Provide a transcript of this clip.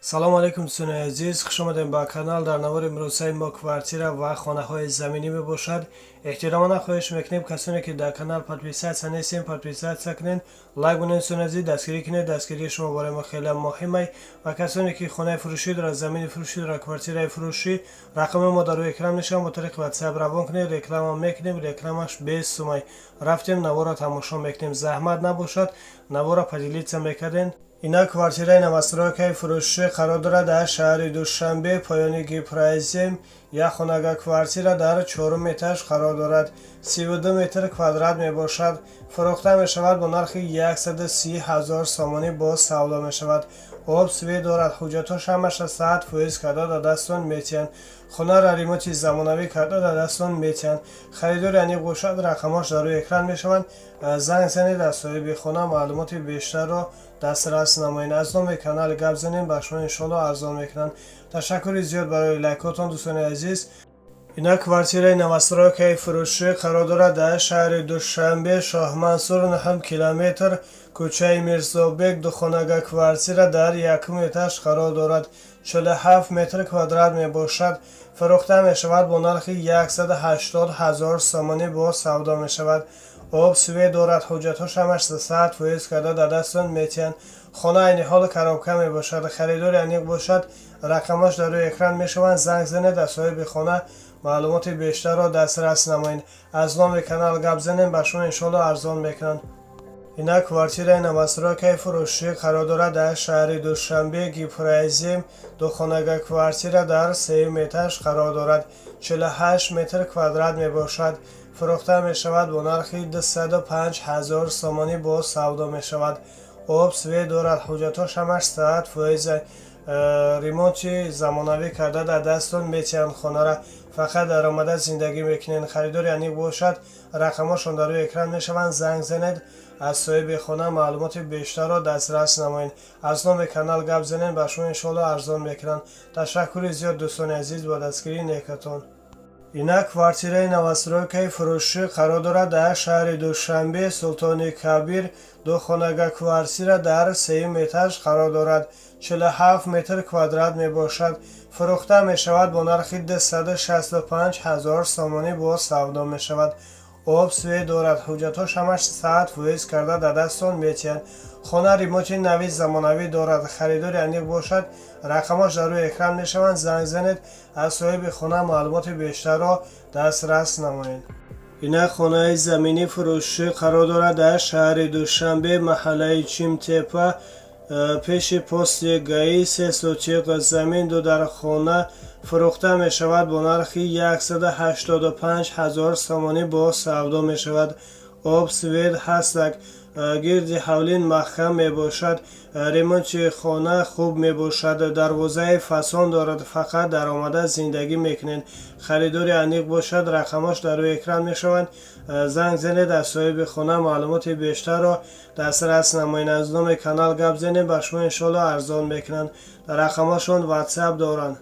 Салому алейкум, дӯстони азиз, хуш омадем ба канал. Дар навори имрӯзаи мо квартира ва хонаҳои заминӣ мебошад. Эҳтиромона хоҳиш мекунем, касоне ки дар канал подписаться нестем, подписаться кунед, лайк бонед. Дӯстони азиз, дастгирӣ кунед, дастгирии шумо барои мо хеле муҳимай. Ва касоне ки хонаи фурӯшӣ дорад, замини фурӯшӣ дорад, квартираи фурӯшӣ, рақами мо дар рӯи экран мешавад, бо тариқи WhatsApp равон кунед, реклама мекунем, рекламаш без сумай. Рафтем, навора тамошо мекунем. Заҳмат набошад, навора поделиться мекардем. Ина квартираи новостройкаи фурӯшӣ қарор дорад дар шаҳри Душанбе, поёни Гипрозем. Як хонага квартира дар чорум этаж қарор дорад, 32 метр квадрат мебошад. Фурӯхта мешавад бо нархи 130 000 сомонӣ, боз савдо мешавад. Об, свет дорад, ҳуҷҷатҳош ҳамаша 100% карда дар дастон метиҳанд. Хонаро ремонти замонавӣ карда дар дастон метиҳанд. Харидори аниқ бошад, рақамҳош дар рӯи экран мешаванд, занг занед, аз соҳиби хона маълумоти бештарро дастрас намоед. Аз номи канал гап занем, ба шумо иншоалло арзон мекунанд. Ташаккури зиёд барои лайкотон, дӯстони азиз. Ина квартираи новостройкаи фурӯшӣ қарор дорад дар шаҳри Душанбе, Шоҳмансур, нҳум километр, кӯчаи Мирзобек. Духонага квартира дар якум этаж қарор дорад, 47 метр квадрат мебошад. Фурӯхта мешавад бо нархи 180 000 сомонӣ, боз савдо мешавад. Об, свет дорад, ҳуҷҷатҳош ҳамаш 100% карда дар дастон метиҳанд. Хона айни ҳол коробка мебошад. Харидори аниқ бошад, рақамҳош дар рӯи экран мешаванд, занг занед, аз соҳиби хона маълумоти бештарро дастрас намоед. Аз номи канал гап занем, ба шумо иншоалло арзон мекунанд. Ина квартираи новостройкаи фурӯшӣ қарор дорад дар шаҳри Душанбе, Гипрозем. Духонага квартира дар сеюм этаж қарор дорад, 48 метр квадрат мебошад. Фурӯхта мешавад бо нархи 205 000 сомонӣ, боз савдо мешавад. Об, свет дорад, ҳуҷҷатҳош ҳамаш 100%, ремонти замонавӣ карда дар дастон метиҳанд. Хонара фақат даромада зиндагӣ мекунед. Харидори аниқ бошад, рақамҳошон дар рӯи экран мешаванд, занг занед, аз соҳиби хона маълумоти бештарро дастрас намоед. Аз номи канал гап занед, ба шумо иншоалло арзон мекунанд. Ташаккури зиёд, дӯстони азиз, ба дастгирии некатон. Ина квартираи новостройкаи фурӯшӣ қарор дорад дар шаҳри Душанбе, Султони Кабир. Духонага квартира дар сеюм этаж қарор дорад, 47 метр квадрат мебошад. Фурӯхта мешавад бо нархи 265 000 сомонӣ, боз савдо мешавад. Об, свет дорад, ҳуҷҷатҳош ҳамаш 100% карда дар дастон метиҳанд. Хона ремонти нави замонавӣ дорад. Харидори аниқ бошад, рақамҳош дар рӯи экран мешаванд, занг занед, аз соҳиби хона маълумоти бештарро дастрас намоед. Ина хонаи заминӣ фурӯшӣ қарор дорад дар шаҳри Душанбе, маҳаллаи Чимтепа, пеши пости ГАИ. 3 сотиқ замин, ду дар хона. Фурӯхта мешавад бо нархи 185 000 сомонӣ, боз савдо мешавад. Об, свет ҳастак, гирди ҳавлин маҳкам мебошад, ремонти хона хуб мебошад, дарвозаи фасон дорад, фақат даромада зиндагӣ мекунед. Харидори аниқ бошад, рақамҳош дар рӯи экран мешаванд, занг занед, аз соҳиби хона маълумоти бештарро дастрас намоед. Аз номи канал гап занед, ба шумо иншоалло арзон мекунанд. Дар рақамҳошон WhatsApp доранд.